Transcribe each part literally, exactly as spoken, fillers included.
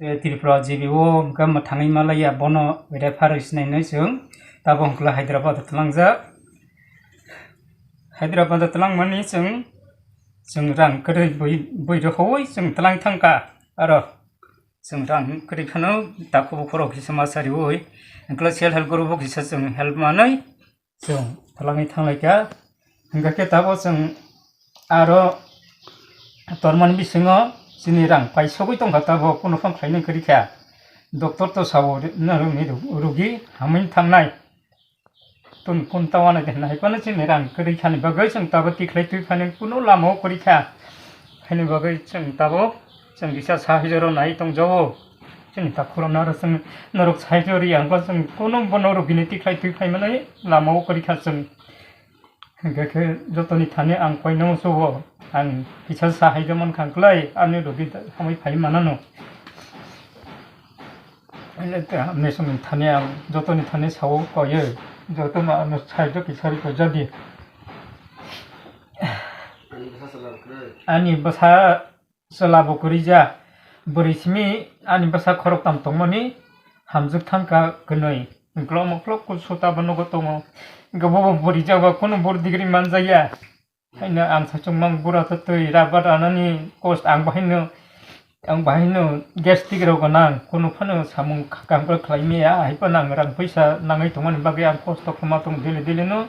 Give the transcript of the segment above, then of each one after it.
eh, Tripura G B o hwnkhe mwthangwi malaiya, bono refer rwi sinainai chwng. Tabuk hwnkhe Hyderabad o twlangjak. Hyderabad o twlangmani chwng, chwng rang kwrwi bui, bui rohoi chwng twlang thangkha. Aro chwng rang kwrwi phano takhuk bukhuk rok kisa ma sariwi, hwnkhe self help group o kisa chwng help manwi chwng twlangwi thanglaikha. Hwnkhe khe tabuk chwng aro tormani bisingo chini rang paisogwi tongkha, tabuk kunu phano khlainai kwrwi kha. Doctor to sao, rugi hamwi thangnai. Tun kun tawana de nai pano chini rang kwrwi khani bagwi chwng tabuk tikhlai twi phani kunu lama o kwrwi kha. Haini bagwi chwng tabuk chwng kisa sahai jora nai tong jago. Chini takhuk rok naro chwng norok sahai jori ang ba chwng kunu bono rugini tikhlai twi phai mani lama o kwrwi kha chwng. Hwnkhe khe jotoni thani ang koino sugo, ang kisa sahai jora man kha kwlai ani rugi hamwi phai manano. Ani songni thani ang jotoni thani sao koyo, jotono ano side o kisa ri ko jadi. Ani bwsa chwla bo kwrwi ja, bwrwi simi ani bwsa khoroktham tongmani hamjwk thangkha kwnwi. Uklok muklok kusu tabuk nogo tongo. Hwnkhe bobo bwrwi jaba kunu bor degree manjakya. Haino ang sachung mang bura to twi rubber ranani cost ang bahaino, ang bahaino gastric rok gwnang, kunu phano samung kaham khe khlai maya, hai phano ang rang puisa nangwi tongmani bagwi ang kosto khama tong daily daily no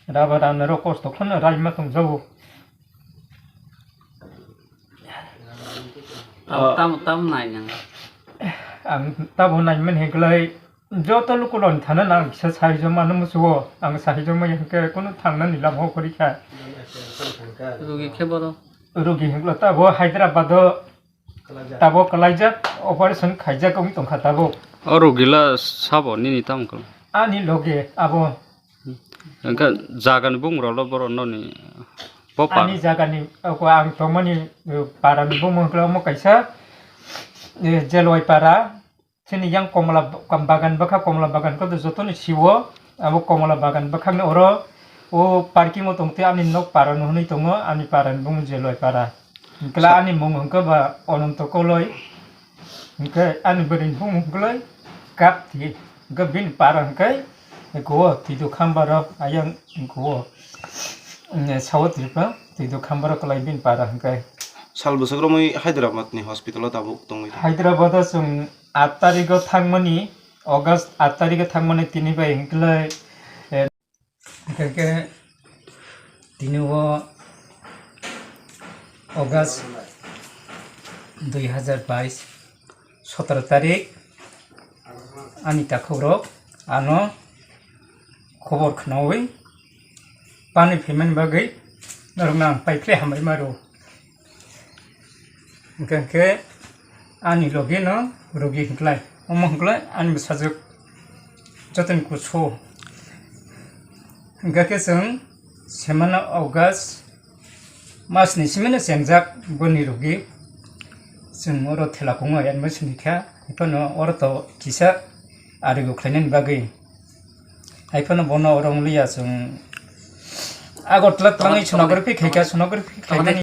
rubber ranani rok kosto kheno rai ma tong jago. Tam tam tam nai nang. Ang tabo nai mani hwnkhe lai joto lukuloni thana nang kisa sahai joma no musugo, ang sahai joma hwnkhe kunu thangnani lama o kwrwi kha. Rugi khe boro. Rugi hwnkhe tabo Hyderabad o tabo kwlaijak, operation khaijak wng tongkha tabo. O rugi la sabo nini tamo khe? Ani loge abo. Hwnkhe jagani bumung rok lo boro noni bo par. Ani jagani, oko ang tongmani, eh, parani bumung hwnkhe omo kaisa, eh, Jelwai para. Chini yang komla ba-, bagan bwkha, komla bagan khe jotono siwo, abo komla bagan bwkhakni oro o parking o tongtwi ani nok para no hwnwi tongo, ani para ni bumung Jelwai para. Hwnkhe ani mung hwnkhe ba Ononto Koloi, hwnkhe ani bwrwi ni bumung hwnkhe Kapti, hwnkhe bini para hwnkhe eko o Twido Khambaro ayang eko o, mm, Sao Tripura Twido Khambaro kwlai bini para hwnkhe. Sal bwswk romwi Hyderabad ni hospital o tabuk tongwi tongo. Hyderabad o chwng aat tarikh o thangmani, August aat tarikh o thangmani tini bai hwnkhe, eh, hwnkhe tini o August dui hazar bais, sotoro tarikh ani takhuk rok ano khobor khnaui pani phaimani bagwi norokno ang paiphlai hambai ma rwo. Hwnkhe, hwnkhe ani logi no rugi hwnkhlai, omo hwnkhlai ani bwsajwk jotoni kusu. Hwnkhe khe chwng semana August mas ni simi no chengjak boni rugi. Chwng oro thela kongo admission kha, haiphano oro to kisa arigo khlainani bagwi. Haiphano bono oro wng liya chwng Agartala thangwi sonography khaikha, sonography khaikha.